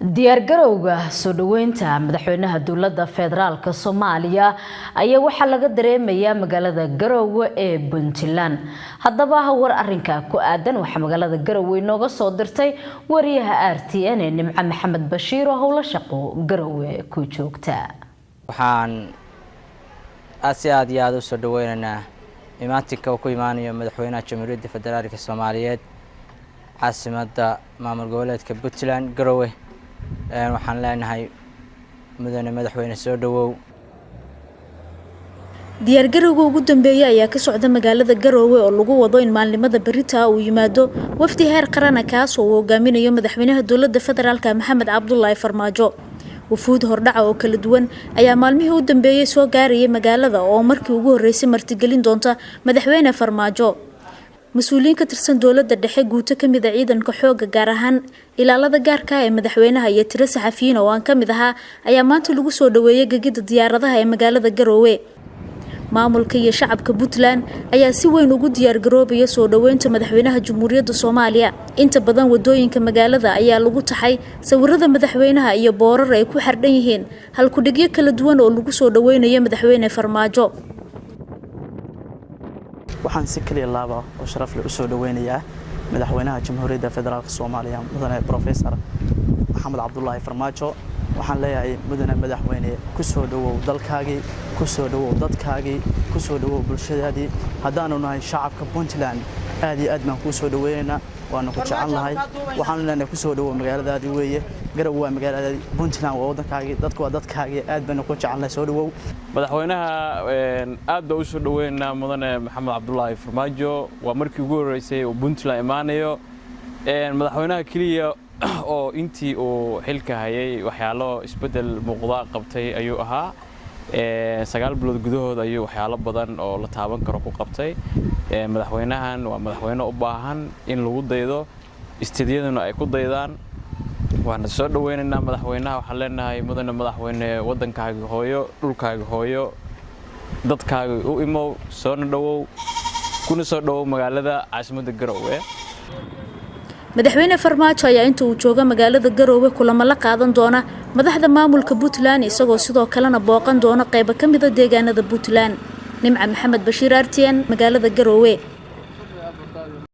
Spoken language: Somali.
Diyaargarowga soo dhaweynta madaxweynaha Dowladda Federaalka Soomaaliya ayaa waxaa laga dareemayaa magaalada Garowe ee Puntland. Haddaba, war arinka ku aadan waxaa magaalada Garowe inooga soo dirtay wariyaha RTN ee Nimco Maxamed Bashiir oo howlo shaqo Garowe ku joogta. Waxaan aad si aad iyo aada u soo dhaweynaynaa imaatinka uu ku imaanayo madaxweynaha Jamhuuriyadda Federaalka Soomaaliyeed caasimadda maamul goboleedka Puntland, Garowe. Waxaan leenahay, mudane madaxweyne, soo dhawow. Diyaargarowga ugu dambeeyay ayaa ka socda magaalada Garoowe oo lagu wado in maalinimada berita uu yimaado wafdi heer qarana, kaas oo uu hogaaminayo madaxweynaha Dowladda Federaalka Maxamed Cabdulaahi Farmaajo. Wufuud hordhaca oo kala duwan ayaa maalmihii u dambeeyey soo gaarayay magaalada oo markii ugu horreysay martigelin doonta madaxweyne Farmaajo. Mas-uuliyiin ka tirsan dowladda dhexe, guuto kamid a ciidanka xooga, gaar ahaan ilaalada gaarka ee madaxweynaha, iyo tiro saxafiyiin oo aan kamid ahaa ayaa maanta lagu soo dhaweeyay gegida diyaaradaha ee magaalada Garoowe. Maamulka iyo shacabka Puntland ayaa si weyn ugu diyaargaroobaya soo dhaweynta madaxweynaha Jamhuuriyadda Soomaaliya. Inta badan wadooyinka magaalada ayaa lagu taxay sawirada madaxweynaha iyo boorar ay ku xardhan yihiin halkudhigyo kala duwan oo lagu soo dhaweynayo madaxweyne Farmaajo. Waxaan si kaliya laaba oo sharaf leh u soo dhaweynayaa madaxweynaha Jamhuuriyadda Federaalka Soomaaliya, mudane Professor Maxamed Cabdulaahi Farmaajo. Waxaan leeyahay, mudane madaxweyne, ku soo dhowow dalkaagii, ku soo dhowow dadkaagii, ku soo dhowow bulshadaadii. Haddaanu nahay shacabka Puntland, aad iyo aad baan kuu soo dhaweynaynaa, waanu ku jecel nahay. Waxaanu leenahay, ku soo dhowow, magaaladaadii weeye. Garow waa magaaladaadii, Puntland waa waddankaagii, dadku waa dadkaagii. Aad baanu ku jecelnahay, soo dhowow. Madaxweynaha aad baa u soo dhaweynaynaa, mudane Maxamed Cabdulaahi Farmaajo. Waa markii ugu horreysay uu Puntland imaanayo. Madaxweynaha keliya oo intii uu xilka hayay waxyaalo isbeddel muuqda qabtay ayuu ahaa. 9 bilood gudahood ayuu waxyaalo badan oo la taaban karo ku qabtay. Madaxweynahan waa madaxweyne u baahan in lagu daydo, istediyaduna ay ku daydaan. Waana soo dhaweynaynaa madaxweynaha. Waxaan leenahay, mudane madaxweyne, waddankaaga hooyo, dhulkaaga hooyo, dadkaaga u imow, soona dhowow, kuna soo dhowow magaalada caasimadda Garowe. Madaxweyne Farmaajo ayaa inta uu jooga magaalada Garoowe kulamo la qaadan doona madaxda maamulka Puntland, isagoo sidoo kalena booqan doona qeybo ka mida deegaanada Puntland. Nimca Maxamed Bashiir, RTN, magaalada Garoowe.